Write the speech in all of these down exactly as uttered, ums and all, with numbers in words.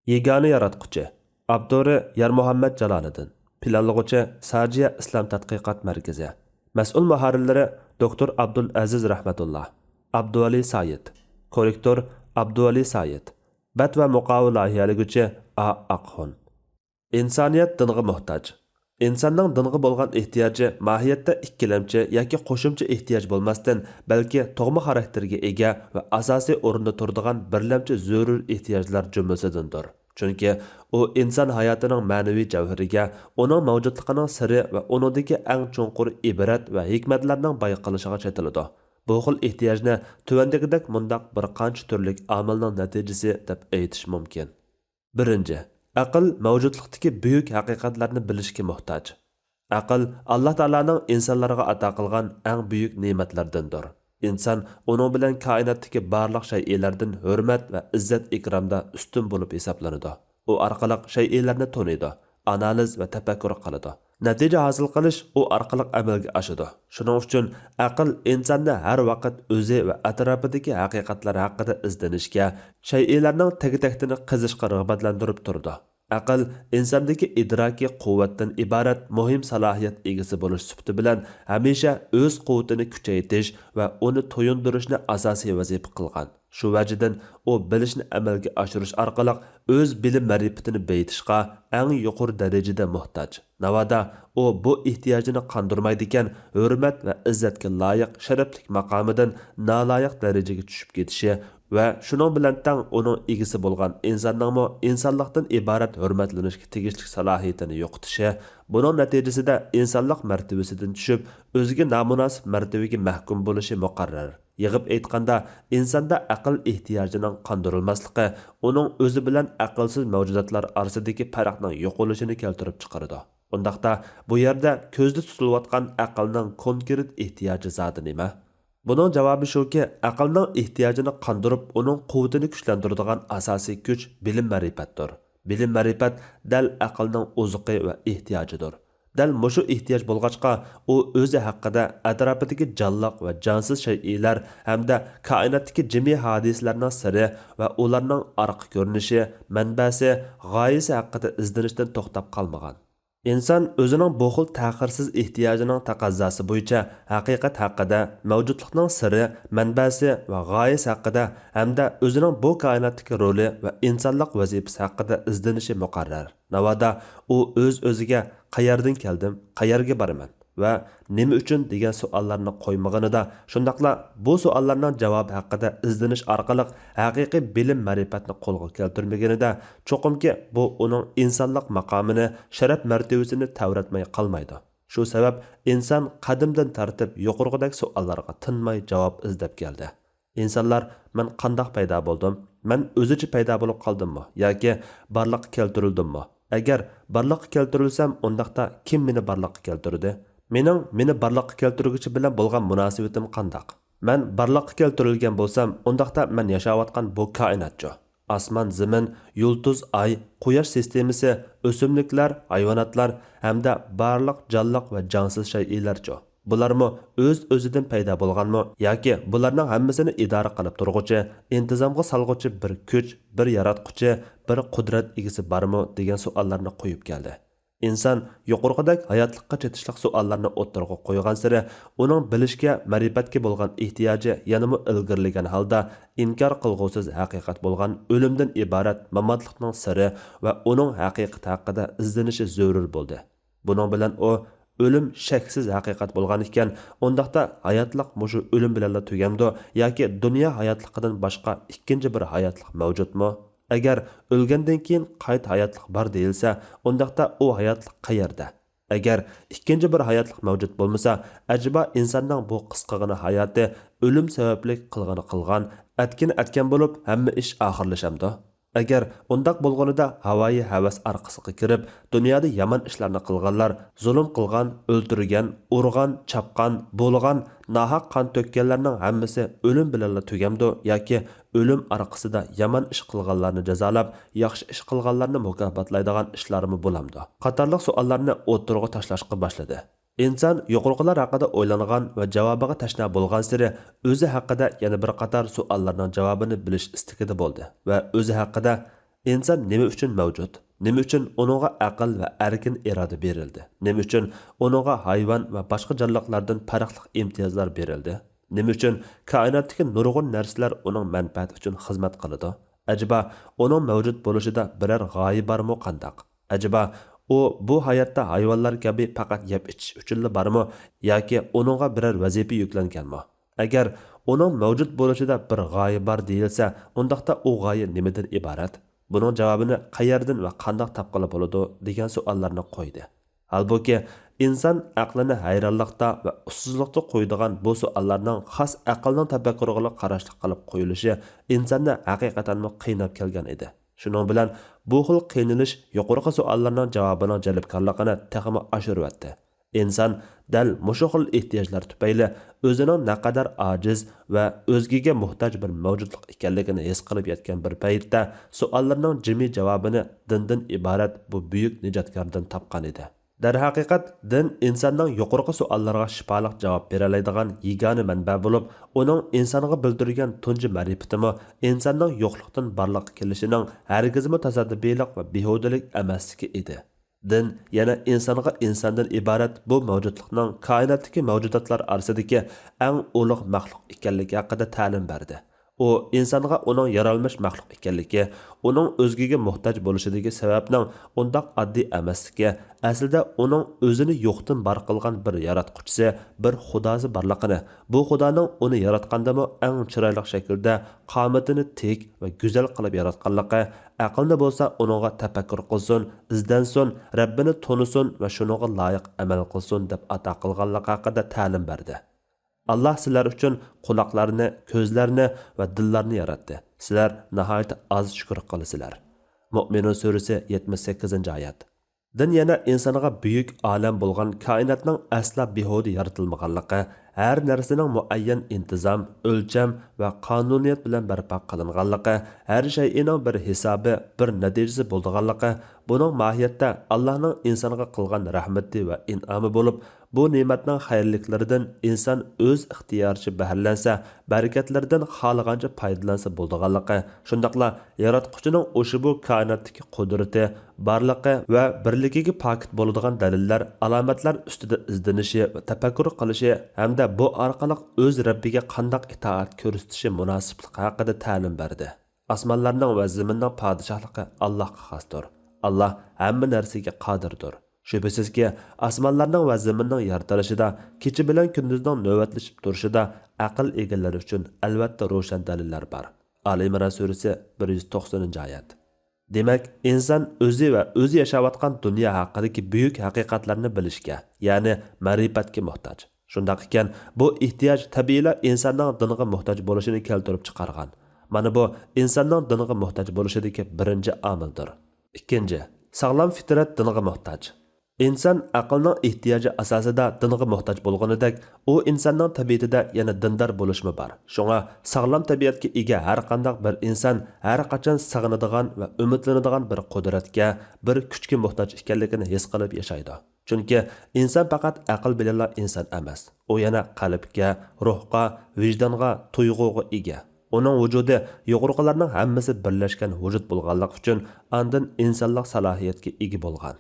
يېگانە ياراتقۇچى. ئاپتورى يارمۇھەممەت جالالىدىن. پىلانلىغۇچى ساجىيە ئىسلام تەتقىقات مەركىزى. مەسئۇل مۇھەررىرلىرى دوكتور ئابدۇل ئەزىز رەھمەتۇللا، ئابدۇۋەلى سايىت. كوررېكتور ئابدۇۋەلى سايىت. بەت ۋە مۇقاۋا لايىھەلىگۈچى ئا ئاقخۇن. ئىنسانىيەت دىنغا موھتاج. ئىنساننىڭ دىنغا بولغان ئېھتىياجى ماھىيەتتە ئىككىلەمچى ياكى قوشۇمچە ئېھتىياج بولماستىن، بەلكى تۇغما خاراكتېرگە ئىگە ۋە ئاساسىي ئورۇندا تۇرىدىغان بىرلەمچى زۆرۈر ئېھتىياجلار جۈملىسىدىندۇر. چۈنكى ئۇ ئىنسان ھاياتىنىڭ مەنىۋى جەۋھىرىگە، ئۇنىڭ مەۋجۇتلۇقىنىڭ سىرى ۋە ئۇنىڭدىكى ئەڭ چوڭقۇر ئىبرەت ۋە ھېكمەتلەرنىڭ بايقىلىشىغا چېتىلىدۇ. بۇ خىل ئېھتىياجنى تۆۋەندىكىدەك مۇنداق بىر قانچە تۈرلۈك ئامىلنىڭ نەتىجىسى دەپ ئېيتىش مۇمكىن. بىرىنچى، ئەقىل مەۋجۇتلۇقتىكى بۈيۈك ھەقىقەتلەرنى بىلىشكە موھتاج. ئەقىل ئاللا تائالانىڭ ئىنسانلارغا ئاتا قىلغان ئەڭ بۈيۈك نېمەتلەردىندۇر. ئىنسان ئۇنىڭ بىلەن كائىناتتىكى بارلىق شەيئىلەردىن ھۆرمەت ۋە ئىززەت ئىكرامدا ئۈستۈن بولۇپ ھېسابلىنىدۇ. ئۇ ئارقىلىق شەيئىلەرنى تونۇيدۇ، ئانالىز ۋە تەپەككۇر قىلىدۇ. نەتىجە ھاسىل قىلىش ئۇ ئارقىلىق ئەمەلگە ئاشىدۇ. شۇنىڭ ئۈچۈن ئەقىل ئىنساننى ھەر ۋاقىت ئۆزى ۋە ئەتراپىدىكى ھەقىقەتلەر ھەققىدە ئىزدىنىشكە، شەيئىلەرنىڭ تەگتەكتىنى قېزىشقا رىغبەتلەندۈرۈپ تۇرىدۇ. ئەقىل ئىنساندىكى ئىدراكىي قۇۋۋەتتىن ئىبارەت مۇھىم سالاھىيەت ئىگىسى بولۇش سۈپىتى بىلەن ھەمىشە ئۆز قۇۋۋىتىنى كۈچەيتىش ۋە ئۇنى تويۇندۇرۇشنى ئاساسىي ۋەزىپە قىلغان. شۇ ۋەجىدىن ئۇ بىلىشنى ئەمەلگە ئاشۇرۇش ئارقىلىق ئۆز بىلىم مەرىپىتىنى بېيىتىشقا ئەڭ يۇقىرى دەرىجىدە موھتاج. ناۋادا ئۇ بۇ ئېھتىياجىنى قاندۇرمايدىكەن، ھۆرمەت ۋە ئىززەتكە لايىق شەرەپلىك ماقامىدىن نالايىق دەرىجىگە چۈشۈپ كېتىشى ۋە شۇنىڭ بىلەن تەڭ ئۇنىڭ ئىگىسى بولغان ئىنساننىڭمۇ ئىنسانلىقتىن ئىبارەت ھۆرمەتلىنىشكە تېگىشلىك سالاھىيىتىنى يوقىتىشى، بۇنىڭ نەتىجىسىدە ئىنسانلىق مەرتىۋىسىدىن چۈشۈپ، ئۆزىگە نامۇناسىپ مەرتىۋىگە مەھكۇم بولۇشى مۇقەررەر. يىغىپ ئېيتقاندا، ئىنساندا ئەقىل ئېھتىياجىنىڭ قاندۇرۇلماسلىقى ئۇنىڭ ئۆزى بىلەن ئەقىلسىز مەۋجۇداتلار ئارىسىدىكى پەرقنىڭ يوقىلىشىنى كەلتۈرۈپ چىقىرىدۇ. ئۇنداقتا، بۇ يەردە كۆزدە تۇتۇلۇۋاتقان ئەقىلنىڭ كونكرېت ئېھتىياجى زادى نېمە؟ بۇنىڭ جاۋابى شۇكى، ئەقىلنىڭ ئېھتىياجىنى قاندۇرۇپ، ئۇنىڭ قۇۋۋىتىنى كۈچلەندۈرىدىغان ئاساسىي كۈچ بىلىم-مەرىپەتتۇر. بىلىم-مەرىپەت دەل ئەقىلنىڭ ئوزۇقى ۋە ئېھتىياجىدۇر. دەل مۇشۇ ئېھتىياج بولغاچقا، ئۇ ئۆزى ھەققىدە، ئەتراپىدىكى جانلىق ۋە جانسىز شەيئىلەر ھەمدە كائىناتتىكى جىمى ھادىسىلەرنىڭ سىرى ۋە ئۇلارنىڭ ئارقا كۆرۈنۈشى، مەنبەسى، غايىسى ھەققىدە ئىزدىنىشتىن توختاپ قالمىغان. ئىنسان ئۆزىنىڭ بۇ خىل تەخىرسىز ئېھتىياجىنىڭ تەقەززاسى بويىچە ھەقىقەت ھەققىدە، مەۋجۇتلۇقنىڭ سىرى، مەنبەسى ۋە غايىسى ھەققىدە ھەمدە ئۆزىنىڭ بۇ كائىناتتىكى رولى ۋە ئىنسانلىق ۋەزىپىسى ھەققىدە ئىزدىنىشى مۇقەررەر. ناۋادا ئۇ ئۆز-ئۆزىگە «قەيەردىن كەلدىم، قەيەرگە بارىمەن ۋە نېمە ئۈچۈن؟» دېگەن سوئاللارنى قويمىغىنىدا، شۇنداقلا بۇ سوئاللارنىڭ جاۋابى ھەققىدە ئىزدىنىش ئارقىلىق ھەقىقىي بىلىم-مەرىپەتنى قولغا كەلتۈرمىگىنىدە، چوقۇمكى بۇ ئۇنىڭ ئىنسانلىق ماقامىنى، شەرەپ-مەرتىۋىسىنى تەۋرەتمەي قالمايدۇ. شۇ سەۋەب ئىنسان قەدىمدىن تارتىپ يۇقىرىقىدەك سوئاللارغا تىنماي جاۋاب ئىزدەپ كەلدى. ئىنسانلار، «مەن قانداق پەيدا بولدۇم؟ مەن ئۆزىچە پەيدا بولۇپ قالدىممۇ ياكى بارلىققا كەلتۈرۈلدۈممۇ؟ ئەگەر بارلىققا كەلتۈرۈلسەم، ئۇنداقتا كىم مېنى بارلىققا كەلتۈردى؟ مېنىڭ مېنى بارلىققا كەلتۈرگۈچى بىلەن بولغان مۇناسىۋىتىم قانداق؟ مەن بارلىققا كەلتۈرۈلگەن بولسام، ئۇنداقتا مەن ياشاۋاتقان بۇ كائىناتچۇ؟ ئاسمان، زېمىن، يۇلتۇز، ئاي، قۇياش سىستېمىسى، ئۆسۈملۈكلەر، ھايۋاناتلار ھەمدە بارلىق جانلىق ۋە جانسىز شەيئىلەرچۇ؟ بۇلارمۇ ئۆز-ئۆزىدىن پەيدا بولغانمۇ ياكى بۇلارنىڭ ھەممىسىنى ئىدارە قىلىپ تۇرغۇچى، ئىنتىزامغا سالغۇچى بىر كۈچ، بىر ياراتقۇچى، بىر قۇدرەت ئىگىسى بارمۇ؟» دېگەن سوئاللارنى قويۇپ كەلدى. ئىنسان يۇقىرىقىدەك ھاياتلىققا چېتىشلىق سوئاللارنى ئوتتۇرىغا قويغانسېرى، ئۇنىڭ بىلىشكە، مەرىپەتكە بولغان ئېھتىياجى يەنىمۇ ئىلگىرىلىگەن ھالدا، ئىنكار قىلغۇسىز ھەقىقەت بولغان ئۆلۈمدىن ئىبارەت ماماتلىقنىڭ سىرى ۋە ئۇنىڭ ھەقىقىتى ھەققىدە ئىزدىنىشى زۆرۈر بولدى. بۇنىڭ بىلەن ئۇ، «ئۆلۈم شەكسىز ھەقىقەت بولغان ئىكەن، ئۇنداقتا ھاياتلىق مۇشۇ ئۆلۈم بىلەنلا تۈگەمدۇ ياكى دۇنيا ھاياتلىقىدىن باشقا ئىككىنچى بىر ھاياتلىق مەۋجۇتمۇ؟ ئەگەر ئۆلگەندىن كېيىن قايتا ھاياتلىق بار دېيىلسە، ئۇنداقتا ئۇ ھاياتلىق قەيەردە؟ ئەگەر ئىككىنچى بىر ھاياتلىق مەۋجۇت بولمىسا، ئەجەبا ئىنساننىڭ بۇ قىسقىغىنا ھاياتى ئۆلۈم سەۋەبلىك قىلغىنى قىلغان، ئەتكىنى ئەتكەن بولۇپ، ھەممە ئىش ئاخىرلىشامدۇ؟ ئەگەر ئۇنداق بولغىنىدا، ھاۋايى ھەۋەس ئارقىسىغا كىرىپ، دۇنيادا يامان ئىشلارنى قىلغانلار، زۇلۇم قىلغان، ئۆلتۈرگەن، ئۇرغان، چاپقان، بولغان، ناھەق قان تۆككەنلەرنىڭ ھەممىسى ئۆلۈم بىلەنلا تۈگەمدۇ ياكى ئۆلۈم ئارقىسىدا يامان ئىش قىلغانلارنى جازالاپ، ياخشى ئىش قىلغانلارنى مۇكاپاتلايدىغان ئىشلارمۇ بولامدۇ؟ قاتارلىق سوئاللارنى ئوتتۇرىغا تاشلاشقا باشلىدى. ئىنسان يۇقىرىقىلار ھەققىدە ئويلانغان ۋە جاۋابىغا تەشنا بولغانسېرى، ئۆزى ھەققىدە يەنە بىر قاتار سوئاللارنىڭ جاۋابىنى بىلىش ئىستىكىدە بولدى ۋە ئۆزى ھەققىدە، ئىنسان نېمە ئۈچۈن مەۋجۇت؟ نېمە ئۈچۈن ئۇنىڭغا ئەقىل ۋە ئەركىن ئىرادە بېرىلدى؟ نېمە ئۈچۈن ئۇنىڭغا ھايۋان ۋە باشقا جانلىقلاردىن پەرقلىق ئىمتىيازلار بېرىلدى؟ نېمە ئۈچۈن كائىناتتىكى نۇرغۇن نەرسىلەر ئۇنىڭ مەنپەئەتى ئۈچۈن خىزمەت قىلىدۇ؟ ئەجەبا ئۇنىڭ مەۋجۇت بولۇشىدا بىرەر غايە بارمۇ قانداق؟ ئەجەبا ئۇ بۇ ھاياتتا ھايۋانلار كەبى پەقەت يەپ ئىچىش ئۈچۈنلا بارمۇ ياكى ئۇنىڭغا بىرەر ۋەزىپە يۈكلەنگەنمۇ؟ ئەگەر ئۇنىڭ مەۋجۇت بولۇشىدا بىر غايە بار دېيىلسە، ئۇنداقتا ئۇ غايە نېمىدىن ئىبارەت؟ بۇنىڭ جاۋابىنى قەيەردىن ۋە قانداق تاپقىلى بولىدۇ؟ دېگەن سوئاللارنى قويدى. ھالبۇكى، ئىنسان ئەقلىنى ھەيرانلىقتا ۋە ئۇسسۇزلۇقتا قويىدىغان بۇ سوئاللارنىڭ خاس ئەقىلنىڭ تەپەككۇرىغىلا قاراشلىق قىلىپ قويۇلۇشى ئىنساننى ھەقىقەتەنمۇ قىيناپ كەلگەن ئىدى. شۇنىڭ بىلەن بۇ خىل قىينىلىش يۇقىرىقى سوئاللارنىڭ جاۋابىنىڭ جەلپكارلىقىنى تېخىمۇ ئاشۇرۇۋەتتى. ئىنسان دەل مۇشۇ خىل ئېھتىياجلار تۈپەيلى ئۆزىنىڭ نەقەدەر ئاجىز ۋە ئۆزگىگە موھتاج بىر مەۋجۇتلۇق ئىكەنلىكىنى ھېس قىلىپ يەتكەن بىر پەيتتە، سوئاللىرىنىڭ جىمى جاۋابىنى دىندىن ئىبارەت بۇ بۈيۈك نىجاتكاردىن تاپقان ئىدى. دەرھەقىقەت، دىن ئىنساننىڭ يۇقىرىقى سوئاللارغا شىپالىق جاۋاب بېرەلەيدىغان يېگانە مەنبە بولۇپ، ئۇنىڭ ئىنسانغا بىلدۈرگەن تۇنجى مەرىپىتىمۇ ئىنساننىڭ يوقلۇقتىن بارلىققا كېلىشىنىڭ ھەرگىزمۇ تاسادىپىيلىق ۋە بىھۇدىلىك ئەمەسلىكى ئىدى. دىن يەنە ئىنسانغا ئىنساندىن ئىبارەت بۇ مەۋجۇتلۇقنىڭ كائىناتتىكى مەۋجۇداتلار ئارىسىدىكى ئەڭ ئۇلۇغ مەخلۇق ئىكەنلىكى ھەققىدە تەلىم بەردى. ئۇ ئىنسانغا ئۇنىڭ يارالمىش مەخلۇق ئىكەنلىكى، ئۇنىڭ ئۆزگىگە موھتاج بولۇشىدىكى سەۋەبنىڭ ئۇنداق ئاددىي ئەمەسلىكى، ئەسلىدە ئۇنىڭ ئۆزىنى يوقتىن بار قىلغان بىر ياراتقۇچىسى، بىر خۇداسى بارلىقىنى، بۇ خۇدانىڭ ئۇنى ياراتقاندىمۇ ئەڭ چىرايلىق شەكىلدە قامىتىنى تىك ۋە گۈزەل قىلىپ ياراتقانلىقى، ئەقىلنى بولسا ئۇنىڭغا تەپەككۇر قىلسۇن، ئىزدەنسۇن، رەببىنى تونۇسۇن ۋە شۇنىڭغا لايىق ئەمەل قىلسۇن دەپ ئاتا قىلغانلىقى ھەققىدە تەلىم بەردى. ئاللاھ سىلەر ئۈچۈن قۇلاقلارنى، كۆزلەرنى ۋە دىللارنى ياراتتى. سىلەر ناھايىتى ئاز شۈكۈر قىلىسىلەر. مۇئمىنۇن سۈرىسى، يەتمىش سەككىزىنچى ئايەت. دىن يەنە ئىنسانغا بۈيۈك ئالەم بولغان كائىناتنىڭ ئەسلا بىھۇدە يارىتىلمىغانلىقى، ھەر نەرسىنىڭ مۇئەييەن ئىنتىزام، ئۆلچەم ۋە قانۇنىيەت بىلەن بەرپا قىلىنغانلىقى، ھەر شەيئىنىڭ بىر ھېسابى، بىر نەتىجىسى بولىدىغانلىقى، بۇنىڭ ماھىيەتتە ئاللاھنىڭ ئىنسانغا قىلغان رەھمىتى ۋە ئىنئامى بولۇپ، بۇ نېمەتنىڭ خەيرلىكلىرىدىن ئىنسان ئۆز ئىختىيارىچە بەھرىلەنسە، بەرىكەتلىرىدىن خالىغانچە پايدىلانسا بولىدىغانلىقى، شۇنداقلا ياراتقۇچىنىڭ ئۇشبۇ كائىناتتىكى قۇدرىتى، بارلىقى ۋە بىرلىكىگە پاكىت بولىدىغان دەلىللەر، ئالامەتلەر ئۈستىدە ئىزدىنىشى ۋە تەپەككۇر قىلىشى ھەمدە بۇ ئارقىلىق ئۆز رەببىگە قانداق ئىتائەت كۆرسىتىشى مۇناسىپلىقى ھەققىدە تەلىم بەردى. ئاسمانلارنىڭ ۋە زېمىننىڭ پادىشاھلىقى ئاللاھقا خاستۇر. ئاللاھ ھەممە نەرسىگە قادىردۇر. شۈبھىسىزكى، ئاسمانلارنىڭ ۋە زېمىننىڭ يارىتىلىشىدا، كېچە بىلەن كۈندۈزنىڭ نۆۋەتلىشىپ تۇرۇشىدا ئەقىل ئىگىلىرى ئۈچۈن ئەلۋەتتە روشەن دەلىللەر بار. ئالى ئىمران سۈرىسى، بىر يۈز توقسىنىنچى ئايەت. دېمەك، ئىنسان ئۆزى ۋە ئۆزى ياشاۋاتقان دۇنيا ھەققىدىكى بۈيۈك ھەقىقەتلەرنى بىلىشكە، يەنى مەرىپەتكە موھتاج. شۇنداق ئىكەن، بۇ ئېھتىياج تەبىئىيلا ئىنساننىڭ دىنغا موھتاج بولۇشىنى كەلتۈرۈپ چىقارغان. مانا بۇ ئىنساننىڭ دىنغا موھتاج بولۇشىدىكى بىرىنچى ئامىلدۇر. ئىككىنچى، ساغلام فىترەت دىنغا موھتاج. ئىنسان ئەقىلنىڭ ئېھتىياجى ئاساسىدا دىنغا موھتاج بولغىنىدەك، ئۇ ئىنساننىڭ تەبىئىتىدە يەنە دىندار بولۇشمۇ بار. شۇڭا ساغلام تەبىئەتكە ئىگە ھەر قانداق بىر ئىنسان ھەر قاچان سېغىنىدىغان ۋە ئۈمىدلىنىدىغان بىر قۇدرەتكە، بىر كۈچكە موھتاج ئىكەنلىكىنى ھېس قىلىپ ياشايدۇ. چۈنكى ئىنسان پەقەت ئەقىل بىلەنلا ئىنسان ئەمەس. ئۇ يەنە قەلبكە، روھقا، ۋىجدانغا، تۇيغۇغا ئىگە. ئۇنىڭ ۋۇجۇدى يۇقىرىقىلارنىڭ ھەممىسى بىرلەشكەن ۋۇجۇد بولغانلىقى ئۈچۈن ئاندىن ئىنسانلىق سالاھىيەتكە ئىگە بولغان.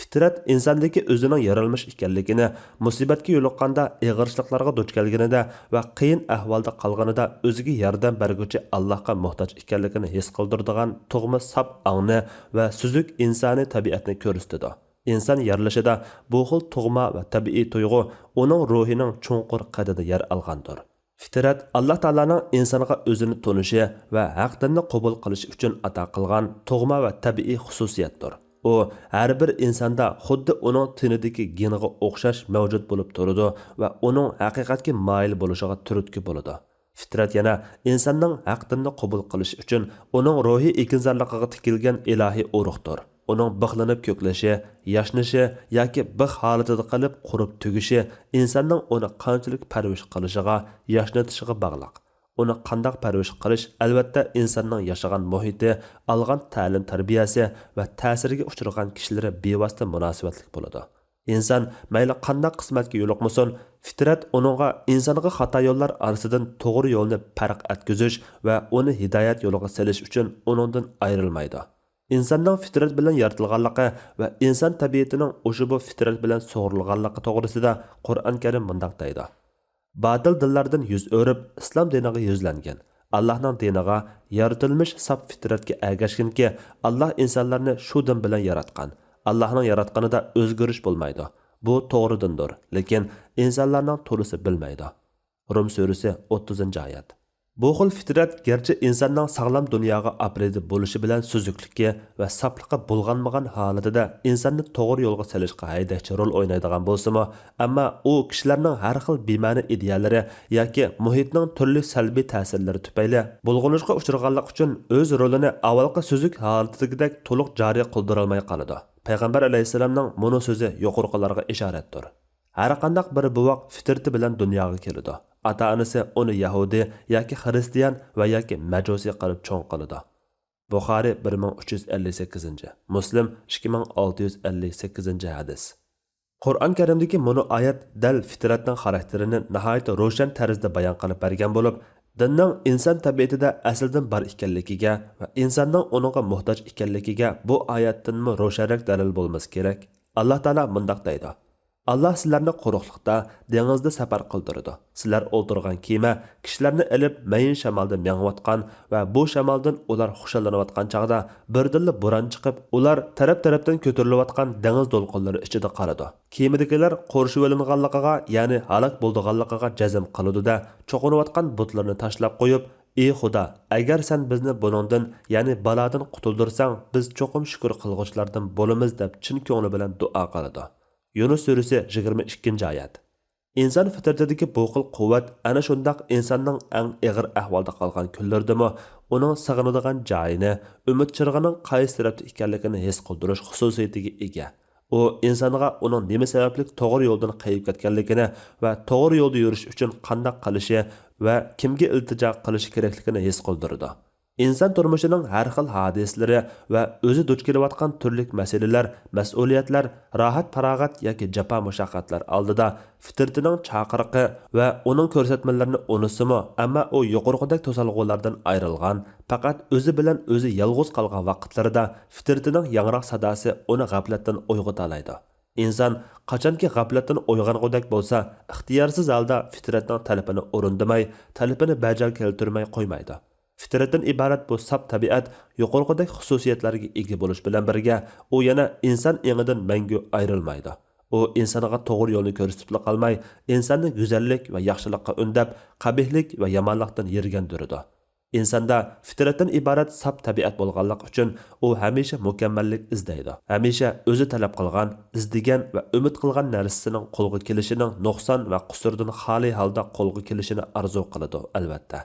فىترەت ئىنساندىكى ئۆزىنىڭ يارالمىش ئىكەنلىكىنى، مۇسىبەتكە يولۇققاندا، ئېغىرچىلىقلارغا دۇچ كەلگىنىدە ۋە قىيىن ئەھۋالدا قالغىنىدا ئۆزىگە ياردەم بەرگۈچى ئاللاھقا موھتاج ئىكەنلىكىنى ھېس قىلدۇرىدىغان تۇغما ساپ ئاڭنى ۋە سۈزۈك ئىنسانىي تەبىئەتنى كۆرسىتىدۇ. ئىنسان يارىلىشىدا بۇ خىل تۇغما ۋە تەبىئىي تۇيغۇ ئۇنىڭ روھىنىڭ چوڭقۇر قەدىدە يەر ئالغاندۇر. فىترەت ئاللا تائالانىڭ ئىنسانغا ئۆزىنى تونۇشى ۋە ھەق دىننى قوبۇل قىلىشى ئۈچۈن ئاتا قىلغان تۇغما ۋە تەبىئىي خۇسۇسىيەتتۇر. ئۇ ھەر بىر ئىنساندا خۇددى ئۇنىڭ تېنىدىكى گېنغا ئوخشاش مەۋجۇت بولۇپ تۇرىدۇ ۋە ئۇنىڭ ھەقىقەتكە مايىل بولۇشىغا تۈرتكە بولىدۇ. فىترەت يەنە ئىنساننىڭ ھەق دىننى قوبۇل قىلىشى ئۈچۈن ئۇنىڭ روھىي ئېكىنزارلىقىغا تىكىلگەن ئىلاھىي ئۇرۇقتۇر. ئۇنىڭ بىخلىنىپ كۆكلىشى، ياشنىشى ياكى بىخ ھالىتىدە قېلىپ قۇرۇپ تۈگىشى ئىنساننىڭ ئۇنى قانچىلىك پەرۋىش قىلىشىغا، ياشنىتىشىغا باغلىق. ئۇنى قانداق پەرۋىش قىلىش، ئەلۋەتتە، ئىنساننىڭ ياشىغان مۇھىتى، ئالغان تەلىم-تەربىيەسى ۋە تەسىرگە ئۇچرىغان كىشىلىرى بىۋاسىتە مۇناسىۋەتلىك بولىدۇ. ئىنسان مەيلى قانداق قىسمەتكە يولۇقمىسۇن، فىترەت ئۇنىڭغا ئىنسانغا خاتا يوللار ئارىسىدىن توغرا يولنى پەرق ئەتكۈزۈش ۋە ئۇنى ھىدايەت يولىغا سېلىش ئۈچۈن ئۇنىڭدىن ئايرىلمايدۇ. ئىنساننىڭ فىترەت بىلەن يارىتىلغانلىقى ۋە ئىنسان تەبىئىتىنىڭ ئۇشبۇ فىترەت بىلەن سۇغۇرۇلغانلىقى توغرىسىدا قۇرئان كەرىم مۇنداق دەيدۇ: باتىل دىنلاردىن يۈز ئۆرۈپ، ئىسلام دىنىغا يۈزلەنگىن، ئاللاھنىڭ دىنىغا، يارىتىلمىش ساپ فىترەتكە ئەگەشكىنكى، ئاللاھ ئىنسانلارنى شۇ دىن بىلەن ياراتقان. ئاللاھنىڭ ياراتقىنىدا ئۆزگىرىش بولمايدۇ. بۇ توغرا دىندۇر، لېكىن ئىنسانلارنىڭ تولىسى بىلمەيدۇ. رۇم سۈرىسى، ئوتتۇزىنچى ئايەت. بۇ خىل فىترەت گەرچە ئىنساننىڭ ساغلام دۇنياغا ئاپىرىدە بولۇشى بىلەن سۈزۈكلۈكى ۋە ساپلىقى بۇلغانمىغان ھالىتىدە ئىنساننى توغرا يولغا سېلىشقا ھەيدەكچى رول ئوينايدىغان بولسىمۇ، ئەمما ئۇ كىشىلەرنىڭ ھەر خىل بىمەنە ئىدىيەلىرى ياكى مۇھىتنىڭ تۈرلۈك سەلبىي تەسىرلىرى تۈپەيلى بۇلغىنىشقا ئۇچرىغانلىقى ئۈچۈن ئۆز رولىنى ئاۋۋالقى سۈزۈك ھالىتىدىكىدەك تولۇق جارى قىلدۇرالماي قالىدۇ. پەيغەمبەر ئەلەيھىسسالامنىڭ مۇنۇ سۆزى يۇقىرىقىلارغا ئىشارەتتۇر. ھەرقانداق بىر بوۋاق فىترىتى بىلەن دۇنياغا كېلىدۇ. ئاتا-ئانىسى ئۇنى يەھۇدىي ياكى خىرىستىيان ۋە ياكى مەجۇسىي قىلىپ چوڭ قىلىدۇ. بۇخارىي، بىر مىڭ ئۈچ يۈز ئەللىك سەككىزىنچى، مۇسلىم، ئىككى مىڭ ئالتە يۈز ئەللىك سەككىزىنچى ھەدىس. قۇرئان كەرىمدىكى مۇنۇ ئايەت دەل فىترەتنىڭ خاراكتېرىنى ناھايىتى روشەن تەرزدە بايان قىلىپ بەرگەن بولۇپ، دىننىڭ ئىنسان تەبىئىتىدە ئەسلىدىن بار ئىكەنلىكىگە ۋە ئىنساننىڭ ئۇنىڭغا موھتاج ئىكەنلىكىگە بۇ ئايەتتىنمۇ روشەنرەك دەلىل بولمىسا كېرەك. ئاللاھ تائالا مۇنداق دەيدۇ: ئاللاھ سىلەرنى قۇرۇقلۇقتا، دېڭىزدا سەپەر قىلدۇرىدۇ. سىلەر ئولتۇرغان كېمە كىشىلەرنى ئېلىپ مەيىن شامالدا مېڭىۋاتقان ۋە بۇ شامالدىن ئۇلار خۇشاللىنىۋاتقان چاغدا بىردىنلا بوران چىقىپ، ئۇلار تەرەپ-تەرەپتىن كۆتۈرۈلۈۋاتقان دېڭىز دولقۇنلىرى ئىچىدە قالىدۇ. كېمىدىكىلەر قورشىۋېلىنغانلىقىغا، يەنى ھالاك بولىدىغانلىقىغا جەزم قىلىدۇ-دە، چوقۇنۇۋاتقان بۇتلىرىنى تاشلاپ قويۇپ، ئى خۇدا، ئەگەر سەن بىزنى بۇنىڭدىن، يەنى بالادىن قۇتۇلدۇرساڭ، بىز چوقۇم شۈكۈر قىلغۇچىلاردىن بولىمىز، دەپ چىن كۆڭلى بىلەن دۇئا قىلىدۇ. يۇنۇس سۈرىسى، يىگىرمە ئىككىنچى ئايەت. ئىنسان فىترىتىدىكى بۇ خىل قۇۋۋەت ئەنە شۇنداق ئىنساننىڭ ئەڭ ئېغىر ئەھۋالدا قالغان كۈنلىرىدىمۇ ئۇنىڭ سېغىنىدىغان جايىنى، ئۈمىد چىرىغىنىڭ قايسى تەرەپتە ئىكەنلىكىنى ھېس قىلدۇرۇش خۇسۇسىيىتىگە ئىگە. ئۇ ئىنسانغا ئۇنىڭ نېمە سەۋەبلىك توغرا يولدىن قېيىپ كەتكەنلىكىنى ۋە توغرا يولدا يۈرۈش ئۈچۈن قانداق قىلىشى ۋە كىمگە ئىلتىجا قىلىشى كېرەكلىكىنى ھېس قىلدۇرىدۇ. ئىنسان تۇرمۇشىنىڭ ھەر خىل ھادىسىلىرى ۋە ئۆزى دۇچ كېلىۋاتقان تۈرلۈك مەسىلىلەر، مەسئۇلىيەتلەر، راھەت-پاراغەت ياكى جاپا-مۇشەققەتلەر ئالدىدا فىترىتىنىڭ چاقىرىقى ۋە ئۇنىڭ كۆرسەتمىلىرىنى ئۇنىسىمۇ، ئەمما ئۇ يۇقىرىقىدەك توسالغۇلاردىن ئايرىلغان، پەقەت ئۆزى بىلەن ئۆزى يالغۇز قالغان ۋاقىتلىرىدا فىترىتىنىڭ ياڭراق ساداسى ئۇنى غەپلەتتىن ئويغىتالايدۇ. ئىنسان قاچانكى غەپلەتتىن ئويغانغۇدەك بولسا، ئىختىيارسىز ھالدا فىترەتنىڭ تەلىپىنى ئورۇندىماي، تەلىپىنى بەجا كەلتۈرمەي قويمايدۇ. فىترەتتىن ئىبارەت بۇ ساپ تەبىئەت يۇقىرىقىدەك خۇسۇسىيەتلەرگە ئىگە بولۇش بىلەن بىرگە، ئۇ يەنە ئىنسان ئېڭىدىن مەڭگۈ ئايرىلمايدۇ. ئۇ ئىنسانغا توغرا يولنى كۆرسىتىپلا قالماي، ئىنساننى گۈزەللىك ۋە ياخشىلىققا ئۈندەپ، قەبىھلىك ۋە يامانلىقتىن يىرگەندۈرىدۇ. ئىنساندا فىترەتتىن ئىبارەت ساپ تەبىئەت بولغانلىقى ئۈچۈن، ئۇ ھەمىشە مۇكەممەللىك ئىزدەيدۇ. ھەمىشە ئۆزى تەلەپ قىلغان، ئىزدىگەن ۋە ئۈمىد قىلغان نەرسىسىنىڭ قولغا كېلىشىنىڭ نۇقسان ۋە قۇسۇردىن خالىي ھالدا قولغا كېلىشىنى ئارزۇ قىلىدۇ، ئەلۋەتتە.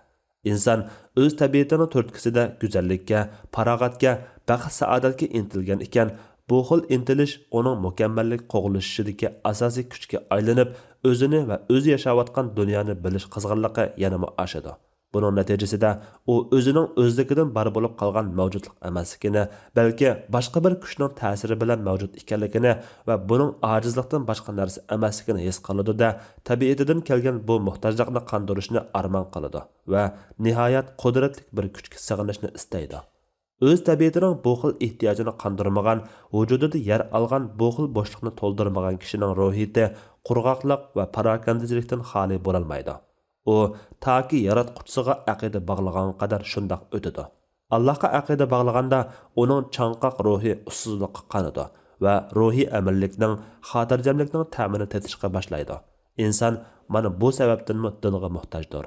ئىنسان ئۆز تەبىئىتىنىڭ تۈرتكىسىدە گۈزەللىككە، پاراغەتكە، بەخت-سائادەتكە ئىنتىلگەن ئىكەن، بۇ خىل ئىنتىلىش ئۇنىڭ مۇكەممەللىك قوغلىشىشىدىكى ئاساسىي كۈچكە ئايلىنىپ، ئۆزىنى ۋە ئۆزى ياشاۋاتقان دۇنيانى بىلىش قىزغىنلىقى يەنىمۇ ئاشىدۇ. بۇنىڭ نەتىجىسىدە ئۇ ئۆزىنىڭ ئۆزلۈكىدىن بار بولۇپ قالغان مەۋجۇتلۇق ئەمەسلىكىنى، بەلكى باشقا بىر كۈچنىڭ تەسىرى بىلەن مەۋجۇت ئىكەنلىكىنى ۋە بۇنىڭ ئاجىزلىقتىن باشقا نەرسە ئەمەسلىكىنى ھېس قىلىدۇ-دە، تەبىئىتىدىن كەلگەن بۇ موھتاجلىقنى قاندۇرۇشنى ئارمان قىلىدۇ ۋە نىھايەت قۇدرەتلىك بىر كۈچكە سېغىنىشنى ئىستەيدۇ. ئۆز تەبىئىتىنىڭ بۇ خىل ئېھتىياجىنى قاندۇرمىغان، ۋۇجۇدىدا يەر ئالغان بۇ خىل بوشلۇقنى تولدۇرمىغان كىشىنىڭ روھىيىتى قۇرغاقلىق ۋە پاراكەندىچىلىكتىن خالىي بولالمايدۇ. ئۇ تاكى ياراتقۇچىسىغا ئەقىدە باغلىغانغا قەدەر شۇنداق ئۆتىدۇ. ئاللاھقا ئەقىدە باغلىغاندا ئۇنىڭ چاڭقاق روھى ئۇسسۇزلۇققا قانىدۇ ۋە روھىي ئەمىنلىكنىڭ، خاتىرجەملىكنىڭ تەمىنى تېتىشقا باشلايدۇ. ئىنسان مانا بۇ سەۋەبتىنمۇ دىنغا موھتاجدۇر.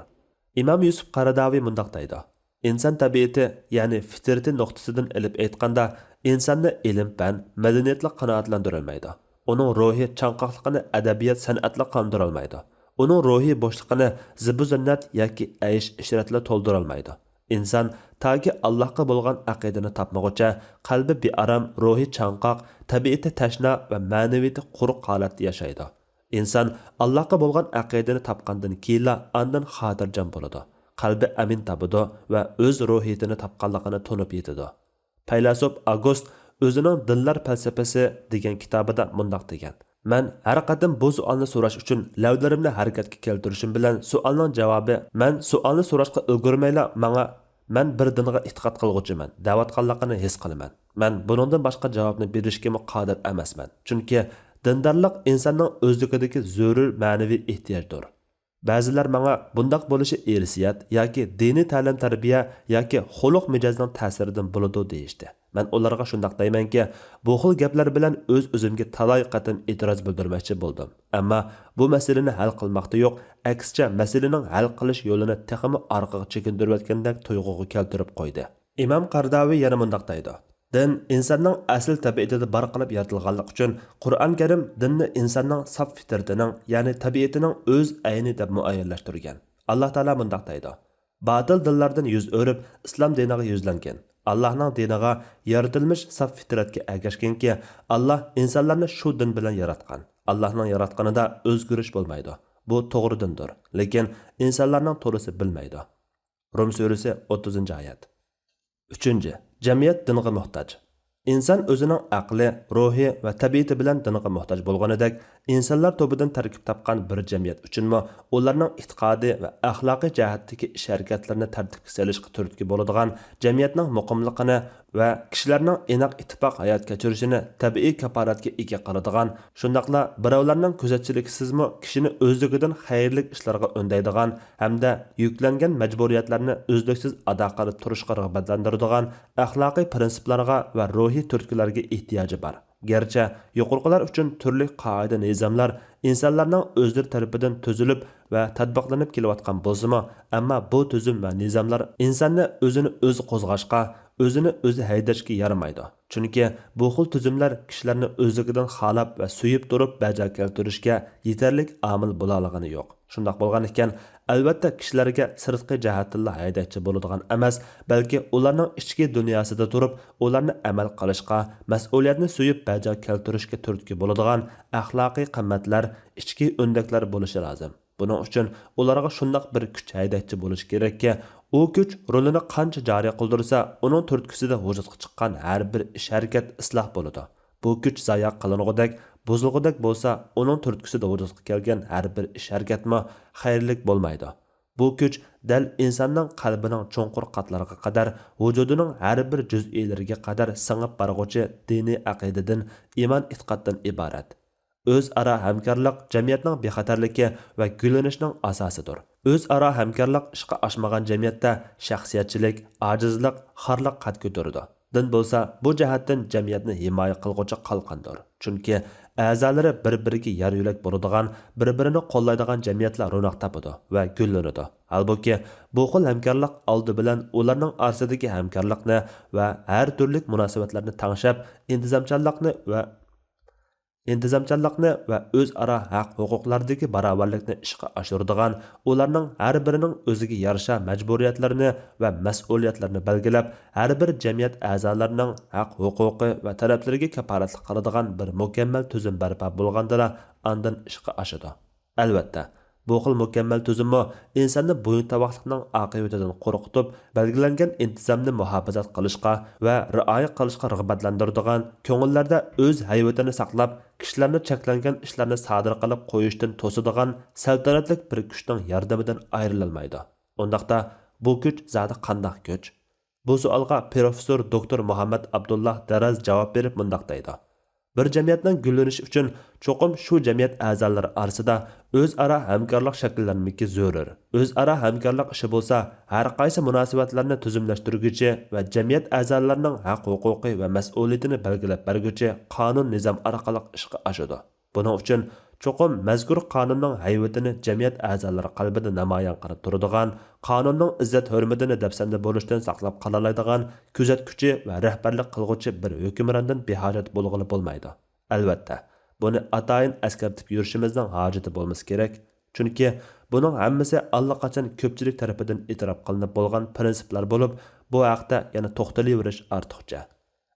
ئىمام يۈسۈپ قاراداۋى مۇنداق دەيدۇ: ئىنسان تەبىئىتى، يەنى فىترىتى نۇقتىسىدىن ئېلىپ ئېيتقاندا، ئىنساننى ئىلىم-پەن، مەدەنىيەتلا قانائەتلەندۈرەلمەيدۇ. ئۇنىڭ روھىي چاڭقاقلىقىنى ئەدەبىيات-سەنئەتلا قاندۇرالمايدۇ. ئۇنىڭ روھىي بوشلۇقىنى زىبۇ-زىننەت ياكى ئەيش-ئىشرەتلا تولدۇرالمايدۇ. ئىنسان تاكى ئاللاھقا بولغان ئەقىدىنى تاپمىغۇچە، قەلبى بىئارام، روھى چاڭقاق، تەبىئىتى تەشنا ۋە مەنىۋىيىتى قۇرۇق ھالەتتە ياشايدۇ. ئىنسان ئاللاھقا بولغان ئەقىدىنى تاپقاندىن كېيىنلا ئاندىن خاتىرجەم بولىدۇ. قەلبى ئەمىن تاپىدۇ ۋە ئۆز روھىيىتىنى تاپقانلىقىنى تونۇپ يېتىدۇ. پەيلاسوپ ئاگوست ئۆزىنىڭ دىنلار پەلسەپىسى دېگەن كىتابىدا مۇنداق دېگەن: مەن ھەر قېتىم بۇ سوئالنى سوراش ئۈچۈن لەۋلىرىمنى ھەرىكەتكە كەلتۈرۈشۈم بىلەن سوئالنىڭ جاۋابى، مەن سوئالنى سوراشقا ئۈلگۈرمەيلا ماڭا مەن بىر دىنغا ئېتىقاد قىلغۇچىمەن دەۋاتقانلىقىنى ھېس قىلىمەن. مەن بۇنىڭدىن باشقا جاۋابنى بېرىشكىمۇ قادىر ئەمەسمەن. چۈنكى دىندارلىق ئىنساننىڭ ئۆزلۈكىدىكى زۆرۈر مەنىۋى ئېھتىياجدۇر. بەزىلەر ماڭا بۇنداق بولۇشى ئىرسىيەت ياكى دىنىي تەلىم-تەربىيە ياكى خۇلق-مىجەزنىڭ تەسىرىدىن بولىدۇ دېيىشتى. مەن ئۇلارغا شۇنداق دەيمەنكى، بۇ خىل گەپلەر بىلەن ئۆز-ئۆزۈمگە تالاي قېتىم ئېتىراز بىلدۈرمەكچى بولدۇم. ئەمما بۇ مەسىلىنى ھەل قىلماقتا يوق، ئەكسىچە مەسىلىنىڭ ھەل قىلىش يولىنى تېخىمۇ ئارقىغا چېكىندۈرۈۋەتكەندەك تۇيغۇغا كەلتۈرۈپ قويدى. ئىمام قەرداۋى يەنە مۇنداق دەيدۇ، دىن ئىنساننىڭ ئەسلى تەبىئىتىدە بار قىلىپ يارىتىلغانلىقى ئۈچۈن، قۇرئان كەرىم دىننى ئىنساننىڭ ساپ فىترىتىنىڭ، يەنى تەبىئىتىنىڭ ئۆز ئەينى دەپ مۇئەييەنلەشتۈرگەن. ئاللا تائالا مۇنداق دەيدۇ، باتىل دىنلاردىن يۈز ئۆرۈپ، ئىسلام دىنىغا يۈزلەنگىن. ئاللانىڭ دىنىغا، يارىتىلمىش ساپ فىترەتكە ئەگەشكىنكى، ئاللا ئىنسانلارنى شۇ دىن بىلەن ياراتقان. ئاللانىڭ ياراتقىنىدا ئۆزگىرىش بولمايدۇ. بۇ توغرا دىندۇر. لېكىن ئىنسانلارنىڭ تولىسى بىلمەيدۇ. رۇم سۈرىسى، ئوتتۇزىنچى ئايەت. ئۈچىنچى، جەمئىيەت دىنغا موھتاج. ئىنسان ئۆزىنىڭ ئەقلى، روھى ۋە تەبىئىتى بىلەن دىنغا موھتاج بولغىنىدەك، ئىنسانلار توپىدىن تەركىب تاپقان بىر جەمئىيەت ئۈچۈنمۇ ئۇلارنىڭ ئېتىقادى ۋە ئەخلاقىي جەھەتتىكى ئىش-ھەرىكەتلىرىنى تەرتىپكە سېلىشقا تۈرتكە بولىدىغان، جەمئىيەتنىڭ مۇقىملىقىنى ۋە كىشىلەرنىڭ ئىناق ئىتتىپاق ھايات كەچۈرۈشىنى تەبىئىي كاپالەتكە ئىگە قىلىدىغان، شۇنداقلا بىراۋلارنىڭ كۆزەتچىلىكىسىزمۇ كىشىنى ئۆزلۈكىدىن خەيرلىك ئىشلارغا ئۈندەيدىغان ھەمدە يۈكلەنگەن مەجبۇرىيەتلەرنى ئۈزلۈكسىز ئادا قىلىپ تۇرۇشقا رىغبەتلەندۈرىدىغان ئەخلاقىي پىرىنسىپلارغا ۋە روھىي تۈرتكىلەرگە ئېھتىياجى بار. گەرچە يۇقىرىقىلار ئۈچۈن تۈرلۈك قائىدە-نىزاملار ئىنسانلارنىڭ ئۆزلىرى تەرىپىدىن تۈزۈلۈپ ۋە تەتبىقلىنىپ كېلىۋاتقان بولسىمۇ، ئەمما بۇ تۈزۈم ۋە نىزاملار ئىنساننى ئۆزىنى ئۆزى قوزغاشقا، ئۆزىنى ئۆزى ھەيدەشكە يارىمايدۇ. چۈنكى بۇ خىل تۈزۈملەر كىشىلەرنى ئۆزلۈكىدىن خالاپ ۋە سۆيۈپ تۇرۇپ بەجا كەلتۈرۈشكە يېتەرلىك ئامىل بولالايدىغىنى يوق. شۇنداق بولغانىكەن، ئەلۋەتتە، كىشىلەرگە سىرتقى جەھەتتىنلا ھەيدەكچى بولىدىغان ئەمەس، بەلكى ئۇلارنىڭ ئىچكى دۇنياسىدا تۇرۇپ، ئۇلارنى ئەمەل قىلىشقا، مەسئۇلىيەتنى سۆيۈپ بەجا كەلتۈرۈشكە تۈرتكە بولىدىغان ئەخلاقىي قىممەتلەر، ئىچكى ئۆندەكلەر بولۇشى لازىم. بۇنىڭ ئۈچۈن ئۇلارغا شۇنداق بىر كۈچ ھەيدەكچى بولۇشى كېرەككى، ئۇ كۈچ رولىنى قانچە جارى قىلدۇرسا، ئۇنىڭ تۈرتكىسىدە ۋۇجۇدقا چىققان ھەر بىر ئىش-ھەرىكەت ئىسلاھ بولىدۇ. بۇ كۈچ زايە قىلىنغۇدەك، بۇزۇلغۇدەك بولسا، ئۇنىڭ تۈرتكىسىدە ۋۇجۇدقا كەلگەن ھەر بىر ئىش-ھەرىكەتمۇ خەيرلىك بولمايدۇ. بۇ كۈچ دەل ئىنساننىڭ قەلبىنىڭ چوڭقۇر قاتلىرىغا قەدەر، ۋۇجۇدىنىڭ ھەر بىر جۈزئىيلىرىگە قەدەر سىڭىپ بارغۇچى دىنىي ئەقىدىدىن، ئىمان-ئېتىقادتىن ئىبارەت. ئۆزئارا ھەمكارلىق جەمئىيەتنىڭ بىخەتەرلىكى ۋە گۈللىنىشىنىڭ ئاساسىدۇر. ئۆزئارا ھەمكارلىق ئىشقا ئاشمىغان جەمئىيەتتە شەخسىيەتچىلىك، ئاجىزلىق، خارلىق قەد كۆتۈرىدۇ. دىن بولسا بۇ جەھەتتىن جەمئىيەتنى ھىمايە قىلغۇچى قالقاندۇر. چۈنكى ئەزالىرى بىر-بىرىگە يار-يۆلەك بولىدىغان، بىر-بىرىنى قوللايدىغان جەمئىيەتلا روناق تاپىدۇ ۋە گۈللىنىدۇ. ھالبۇكى، بۇ خىل ھەمكارلىق ئالدى بىلەن ئۇلارنىڭ ئارىسىدىكى ھەمكارلىقنى ۋە ھەر تۈرلۈك مۇناسىۋەتلەرنى تەڭشەپ، ئىنتىزامچانلىقنى ۋە ئىنتىزامچانلىقنى ۋە ئۆزئارا ھەق-ھوقۇقلاردىكى باراۋەرلىكنى ئىشقا ئاشۇرىدىغان، ئۇلارنىڭ ھەر بىرىنىڭ ئۆزىگە يارىشا مەجبۇرىيەتلىرىنى ۋە مەسئۇلىيەتلىرىنى بەلگىلەپ، ھەر بىر جەمئىيەت ئەزالىرىنىڭ ھەق-ھوقۇقى ۋە تەلەپلىرىگە كاپالەتلىك قىلىدىغان بىر مۇكەممەل تۈزۈم بەرپا بولغاندىلا، ئاندىن ئىشقا ئاشىدۇ. ئەلۋەتتە، بۇ خىل مۇكەممەل تۈزۈممۇ ئىنساننى بويۇنتاۋاقلىقنىڭ ئاقىۋىتىدىن قورقۇتۇپ، بەلگىلەنگەن ئىنتىزامنى مۇھاپىزەت قىلىشقا ۋە رىئايە قىلىشقا رىغبەتلەندۈرىدىغان، كۆڭۈللەردە ئۆز ھەيۋىتىنى ساقلاپ، كىشىلەرنى چەكلەنگەن ئىشلارنى سادىر قىلىپ قويۇشتىن توسىدىغان سەلتەنەتلىك بىر كۈچنىڭ ياردىمىدىن ئايرىلالمايدۇ. ئۇنداقتا، بۇ كۈچ زادى قانداق كۈچ؟ بۇ سوئالغا پروفېسسور دوكتور مۇھەممەد ئابدۇللا دەرەز جاۋاب بېرىپ مۇنداق دەيدۇ: بىر جەمئىيەتنىڭ گۈللىنىشى ئۈچۈن چوقۇم شۇ جەمئىيەت ئەزالىرى ئارىسىدا ئۆزئارا ھەمكارلىق شەكىللەنمىكى زۆرۈر. ئۆزئارا ھەمكارلىق ئىشى بولسا، ھەر قايسى مۇناسىۋەتلەرنى تۈزۈملەشتۈرگۈچى ۋە جەمئىيەت ئەزالىرىنىڭ ھەق-ھوقۇقى ۋە مەسئۇلىيىتىنى بەلگىلەپ بەرگۈچى قانۇن-نىزام ئارقىلىق ئىشقا ئاشىدۇ. بۇنىڭ ئۈچۈن چوقۇم مەزكۇر قانۇننىڭ ھەيۋىتىنى جەمئىيەت ئەزالىرى قەلبىدە نامايان قىلىپ تۇرىدىغان، قانۇننىڭ ئىززەت-ھۆرمىتىنى دەپسەندە بولۇشتىن ساقلاپ قالالايدىغان كۆزەتكۈچى ۋە رەھبەرلىك قىلغۇچى بىر ھۆكۈمراندىن بىھاجەت بولغىلى بولمايدۇ. ئەلۋەتتە، بۇنى ئاتايىن ئەسكەرتىپ يۈرۈشىمىزنىڭ ھاجىتى بولمىسا كېرەك. چۈنكى بۇنىڭ ھەممىسى ئاللىقاچان كۆپچىلىك تەرىپىدىن ئېتىراپ قىلىنىپ بولغان پىرىنسىپلار بولۇپ، بۇ ھەقتە يەنە توختىلىۋېرىش ئارتۇقچە.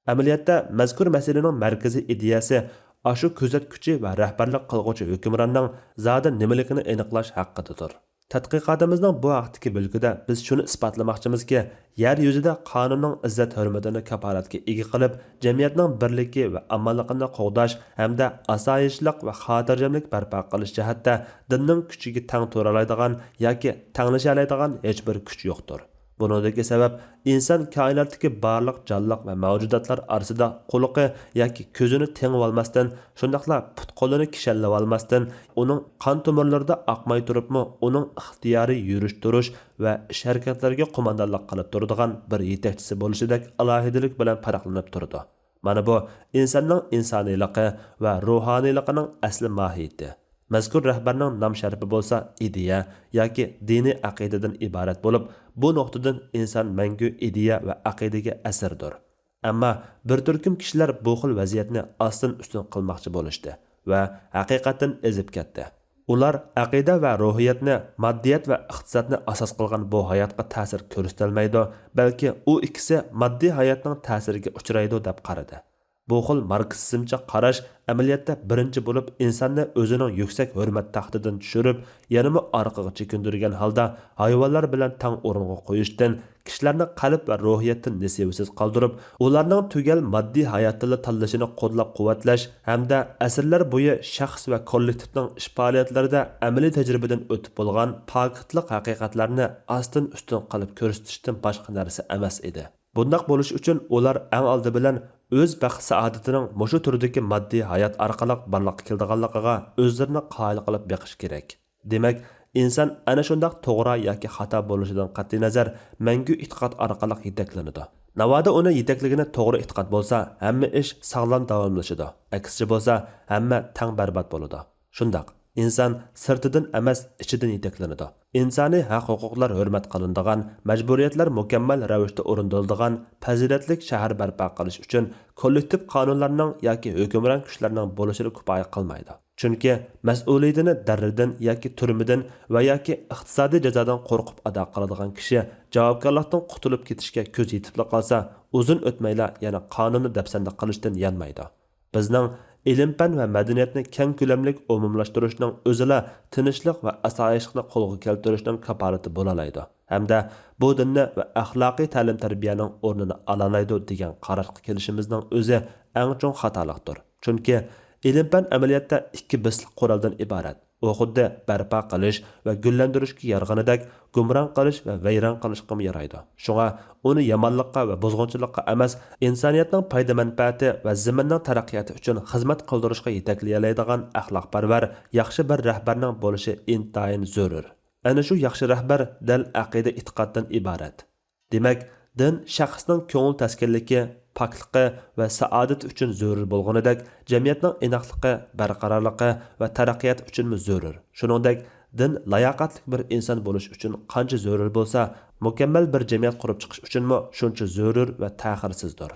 ئەمەلىيەتتە، مەزكۇر مەسىلىنىڭ مەركىزىي ئىدىيەسى ئاشۇ كۆزەتكۈچى ۋە رەھبەرلىك قىلغۇچى ھۆكۈمراننىڭ زادى نېمىلىكىنى ئېنىقلاش ھەققىدىدۇر. تەتقىقاتىمىزنىڭ بۇ ھەقتىكى بۆلىكىدە بىز شۇنى ئىسپاتلىماقچىمىزكى، يەر يۈزىدە قانۇننىڭ ئىززەت-ھۆرمىتىنى كاپالەتكە ئىگە قىلىپ، جەمئىيەتنىڭ بىرلىكى ۋە ئامانلىقىنى قوغداش ھەمدە ئاسايىشلىق ۋە خاتىرجەملىك بەرپا قىلىش جەھەتتە دىننىڭ كۈچىگە تەڭ تۇرالايدىغان ياكى تەڭلىشەلەيدىغان ھېچبىر كۈچ يوقتۇر. بۇنىڭدىكى سەۋەب، ئىنسان كائىناتتىكى بارلىق جانلىق ۋە مەۋجۇداتلار ئارىسىدا قۇلىقى ياكى كۆزىنى تېڭىۋالماستىن، شۇنداقلا پۇت-قولىنى كىشەنلىۋالماستىن، ئۇنىڭ قان تومۇرلىرىدا ئاقماي تۇرۇپمۇ، ئۇنىڭ ئىختىيارىي يۈرۈش-تۇرۇش ۋە ئىش-ھەرىكەتلىرىگە قوماندانلىق قىلىپ تۇرىدىغان بىر يېتەكچىسى بولۇشىدەك ئالاھىدىلىك بىلەن پەرقلىنىپ تۇرىدۇ. مانا بۇ ئىنساننىڭ ئىنسانىيلىقى ۋە روھانىيلىقىنىڭ ئەسلى ماھىيىتى. مەزكۇر رەھبەرنىڭ نام شەرىپى بولسا ئىدىيە ياكى دىنىي ئەقىدىدىن ئىبارەت بولۇپ، بۇ نۇقتىدىن ئىنسان مەڭگۈ ئىدىيە ۋە ئەقىدىگە ئەسىردۇر. ئەمما بىر تۈركۈم كىشىلەر بۇ خىل ۋەزىيەتنى ئاستىن ئۈستۈن قىلماقچى بولۇشتى ۋە ھەقىقەتتىن ئېزىپ كەتتى. ئۇلار ئەقىدە ۋە روھىيەتنى ماددىيەت ۋە ئىقتىسادنى ئاساس قىلغان بۇ ھاياتقا تەسىر كۆرسىتەلمەيدۇ، بەلكى ئۇ ئىككىسى ماددىي ھاياتنىڭ تەسىرىگە ئۇچرايدۇ دەپ قارىدى. بۇ خىل ماركسىزمچە قاراش ئەمەلىيەتتە بىرىنچى بولۇپ ئىنساننى ئۆزىنىڭ يۈكسەك ھۆرمەت تەختىدىن چۈشۈرۈپ، يەنىمۇ ئارقىغا چېكىندۈرگەن ھالدا ھايۋانلار بىلەن تەڭ ئورۇنغا قويۇشتىن، كىشىلەرنى قەلب ۋە روھىيەتتىن نېسىۋىسىز قالدۇرۇپ، ئۇلارنىڭ تۈگەل ماددىي ھاياتتىلا تاللىشىنى قوللاپ-قۇۋۋەتلەش ھەمدە ئەسىرلەر بويى شەخس ۋە كوللېكتىپنىڭ ئىش پائالىيەتلىرىدە ئەمەلىي تەجرىبىدىن ئۆتۈپ بولغان پاكىتلىق ھەقىقەتلەرنى ئاستىن-ئۈستۈن قىلىپ كۆرسىتىشتىن باشقا نەرسە ئەمەس ئىدى. بۇنداق بولۇش ئۈچۈن ئۇلار ئەڭ ئالدى بىلەن ئۆز بەخت-سائادىتىنىڭ مۇشۇ تۈردىكى ماددىي ھايات ئارقىلىق بارلىققا كېلىدىغانلىقىغا ئۆزلىرىنى قايىل قىلىپ بېقىشى كېرەك. دېمەك، ئىنسان ئەنە شۇنداق توغرا ياكى خاتا بولۇشىدىن قەتئىينەزەر، مەڭگۈ ئېتىقاد ئارقىلىق يېتەكلىنىدۇ. ناۋادا ئۇنى يېتەكلىگىنى توغرا ئېتىقاد بولسا، ھەممە ئىش ساغلام داۋاملىشىدۇ. ئەكسىچە بولسا، ھەممە تەڭ بەربات بولىدۇ. شۇنداق، ئىنسان سىرتىدىن ئەمەس، ئىچىدىن يېتەكلىنىدۇ. ئىنسانىي ھەق-ھوقۇقلار ھۆرمەت قىلىنىدىغان، مەجبۇرىيەتلەر مۇكەممەل رەۋىشتە ئورۇندىلىدىغان پەزىلەتلىك شەھەر بەرپا قىلىش ئۈچۈن كوللېكتىپ قانۇنلارنىڭ ياكى ھۆكۈمران كۈچلەرنىڭ بولۇشىلا كۇپايە قىلمايدۇ. چۈنكى مەسئۇلىيىتىنى دەررىدىن ياكى تۈرمىدىن ۋە ياكى ئىقتىسادىي جازادىن قورقۇپ ئادا قىلىدىغان كىشى جاۋابكارلىقتىن قۇتۇلۇپ كېتىشكە كۆزى يېتىپلا قالسا، ئۇزۇن ئۆتمەيلا يەنە قانۇننى دەپسەندە قىلىشتىن يانمايدۇ. بىزنىڭ ئىلىم-پەن ۋە مەدەنىيەتنى كەڭ كۆلەملىك ئومۇملاشتۇرۇشنىڭ ئۆزىلا تىنچلىق ۋە ئاسايىشلىقنى قولغا كەلتۈرۈشنىڭ كاپالىتى بولالايدۇ ھەمدە بۇ دىننى ۋە ئەخلاقىي تەلىم-تەربىيەنىڭ ئورنىنى ئالالايدۇ دېگەن قاراشقا كېلىشىمىزنىڭ ئۆزى ئەڭ چوڭ خاتالىقتۇر. چۈنكى ئىلىم-پەن ئەمەلىيەتتە ئىككى بىسلىق قورالدىن ئىبارەت. ئۇ خۇددى بەرپا قىلىش ۋە گۈللەندۈرۈشكە يارىغىنىدەك، گۇمران قىلىش ۋە ۋەيران قىلىشقىمۇ يارايدۇ. شۇڭا ئۇنى يامانلىققا ۋە بۇزغۇنچىلىققا ئەمەس، ئىنسانىيەتنىڭ پايدا-مەنپەئەتى ۋە زېمىننىڭ تەرەققىياتى ئۈچۈن خىزمەت قىلدۇرۇشقا يېتەكلىيەلەيدىغان ئەخلاقپەرۋەر، ياخشى بىر رەھبەرنىڭ بولۇشى ئىنتايىن زۆرۈر. ئەنە شۇ ياخشى رەھبەر دەل ئەقىدە-ئېتىقادتىن ئىبارەت. دېمەك، دىن شەخسنىڭ كۆڭۈل تەسكىنلىكى، پاكلىقى ۋە سائادىتى ئۈچۈن زۆرۈر بولغىنىدەك، جەمئىيەتنىڭ ئىناقلىقى، بەرقارارلىقى ۋە تەرەققىياتى ئۈچۈنمۇ زۆرۈر. شۇنىڭدەك، دىن لاياقەتلىك بىر ئىنسان بولۇش ئۈچۈن قانچە زۆرۈر بولسا، مۇكەممەل بىر جەمئىيەت قۇرۇپ چىقىش ئۈچۈنمۇ شۇنچە زۆرۈر ۋە تەخىرسىزدۇر.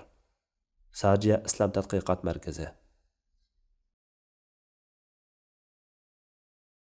ساجىيە ئىسلام تەتقىقات مەركىزى.